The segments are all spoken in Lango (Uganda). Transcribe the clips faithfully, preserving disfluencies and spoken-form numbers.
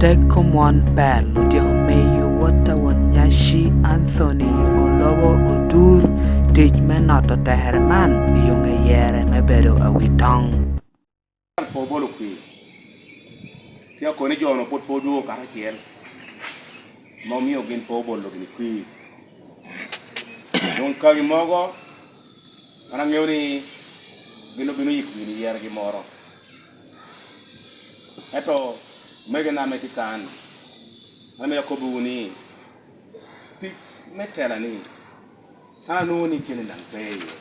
Atek Komwon Pel otyeko miyo wot a won nyaci Anthony Olobo Odur tic me noto tekere man i yo ŋe yere me bedo awitoŋ. Pe obolo kwir. Tye akoni jo-nu pwod pe odwogo karacel, ma omio gin pe obolo gini kwir. Doŋ kagi mogo, an aŋeo ni gin obino yiko gini yergi moro. Ento omegona ame tye kan, an amito akobbiwu ni, tic me tela-ni, an anwoŋo ni cente daŋ pe iye.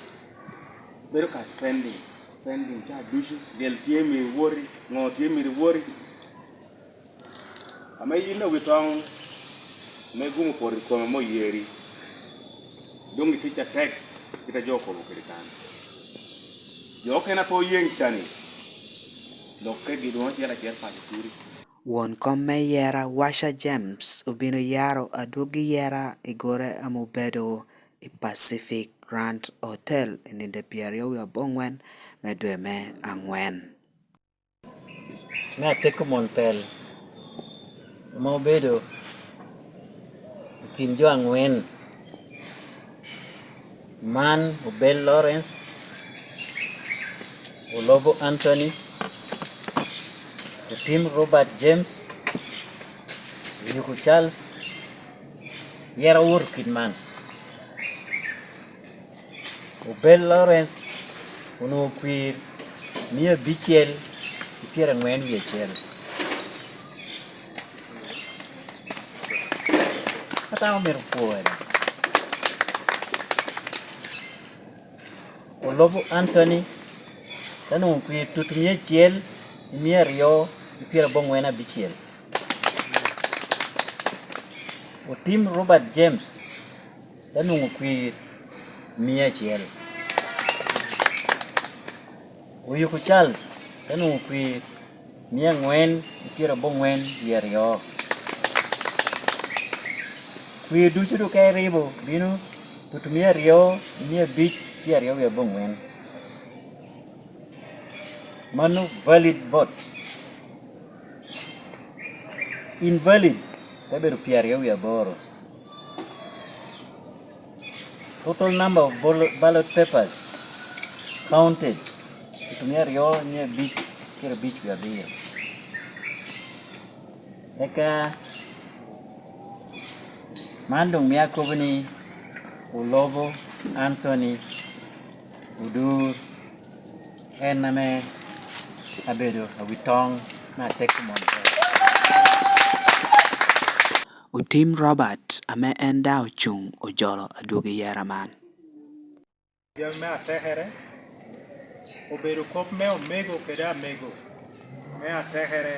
Bedo ka spending, spending ca ducu, lyel tye myero woti, ŋo tye myero woti. Ame yin awitoŋ me gumo poto i kome me oyeri, doŋ itic atek kit a jo okobo kede kan. Jo okene a pe oyeŋ ca-ni, lok kegi dwoŋ acel acel paco turi. Won kom me yera Washa James obino yaro adwogi yera i gore ame obedo i Pacific Grand Hotel i nino pyeraryo wie abongwen me dwe me angwen. Me ateko mon pel ame obedo i kin jo angwen, man Obel Lawrence, Olobo Anthony, Otim Robert James, Oyuku Charles. Yero owoto kit man. Obel Lawrence onwoŋo kwir mia abicel ki pyerangwen wie acel. Ata omito pwore. Olobo Anthony te nwoŋo kwir tutu mia acel ki mia aryo ki pyerabongwen abicel. Otim Robert James te nwoŋo kwir mia acel. Oyuku Charles te nwoŋo kwir mia aŋwen ki pyerabongwen wie aryo. Kwir ducu doŋ ka iribo bino tutu mia aryo, mia abic ki aryo wie abongwen. Mano valid votes. Invalid te bedo pyeraryo wie aboro. Total number of bal- ballot papers counted otutu mia aryo mia abic pyerabic wie abiro. Eka man doŋ mio akobo ni Olobo Anthony Odur en ame abedo awitoŋ me atek i mon. Otim Robert ame en daŋ ocuŋ ojolo adwogi yera man. Jami me atekere obedo kop me omego kede amego me atekere.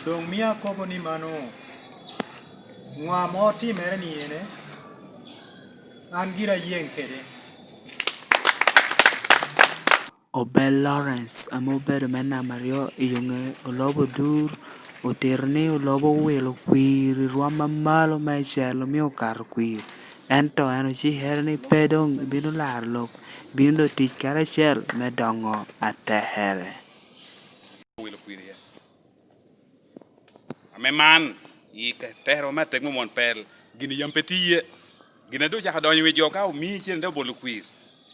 Doŋ mio akobo ni mano ŋo ame otimere ni ene, an gira ayeŋ kede. Obel Lawrence ame obedo me namba aryo i yo ŋe Olobo Odur otito ni Olobo owilo kwir i rwom amalo meicel omio okato kwir, ento en ocikere ni pe doŋ ebino laro lok, ebino doŋ tic karacel me doŋo atekere. Ame man i tekerewa me atek me omwon pel, gin yam pe tye iye. Gin a doŋ ocako donyo i wi jo ka omii cen te obolo kwir,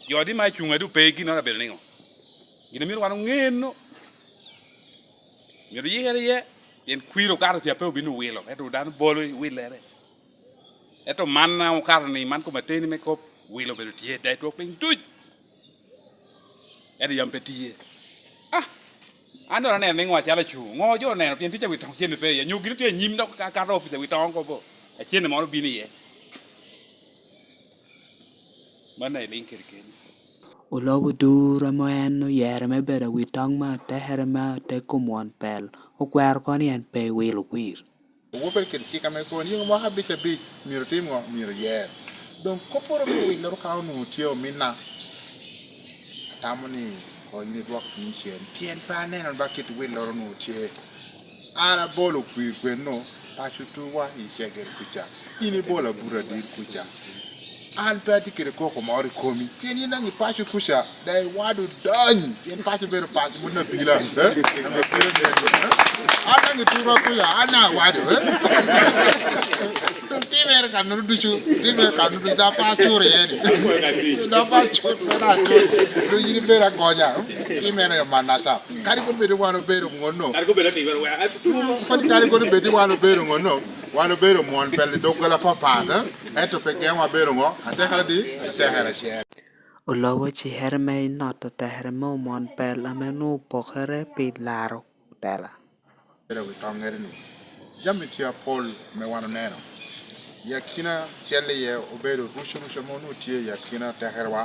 jo adi ma cuŋ adi ope ginnoro abedo niŋo? Gin a myero wan oŋe-nu, myero oyikere iye, pien kwir okato ca pe obino wilo, ento dano bolo i willere. Ento man a okato ni man kom ateni me kop wilo obedo tye i te twok piny duc. Ento yam pe tiye. Ah! An dok aneno ni ŋo acalo acuŋ, ŋo jo oneno pien tic awi toŋ cen pe iye, nyo gin tye anyim dok ka- kato opic awi toŋ oko bo, acen moro bino iye. Mano aye liŋ kede keni. Olobo Odur ame en oyero me bedo awitoŋ me atekere me atek omwon pel, okwero oko ni en pe ewilo kwir. Owope kede cik ame kono yeŋo mwaka abic abic myero otim ŋo? Myero oyer. Doŋ kopporo me willoro ka onwoŋo tye ominna, atamo ni koŋ yin idwok piny cen, pien pe aneno ba kit willoro onwoŋo tye. An abolo kwir gwenno paco tuwa i Cegere kuca, in ibolo abuto adit kuca. An pe atye kede koko moro i komi, pien in daŋ i paco kuca, daŋ iwado dony, pien paco bedo paco mot abila, eh? Ame abila ni, eh? An daŋ i tura kuca, an daŋ awado, eh? Doŋ timere kannono ducu, timere kannono ducu, daŋ pe acur iye ni. Daŋ pe acur, pe daŋ acur. Doŋ yin ibedo agonya, timere mannaca. Kadi kono bed ni wan obedo ŋonno. Kadi kono bed ni wan obedo ŋonno. Wan obedo mwon pɛl i doggola apapat, eh? Ento pe geŋwa bedo ŋo? Atekere di? Atekere acel. Olobo cikere me inoto tekere me omwon pɛl ame onwoŋo opokere pi laro otela. Bedo wi toŋŋere-ni, jami tye apol ame wan oneno. I akina acel iye obedo rucurucu ame onwoŋo tye i akina tekerewa,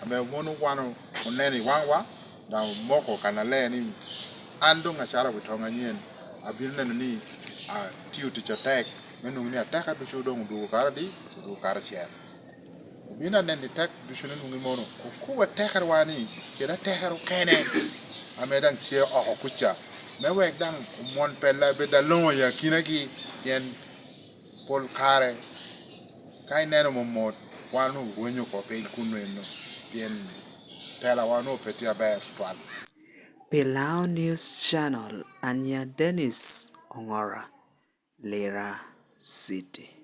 ame mono wan oneno i waŋwa, daŋ omoko kannaler ni an doŋ acalo awitoŋ anyen, abino neno ni atio tic atek, me nwoŋo ni ateka ducu doŋ odwogo kare adi? Odwogo karacel. Obino aneno i tek ducu ni nwoŋo mono okubo atekerewa ni, kede atekere okene ame daŋ tye oko kuca, me wek daŋ omwon pella bed aloŋo i akinagi, pien pol kare ka ineno momot, wan orwenyo oko piny kuno eno, pien telawa onwoŋo pe tye aber tutwal. Pi Lao News Channel, an ya Dennis Ongora, Lira City.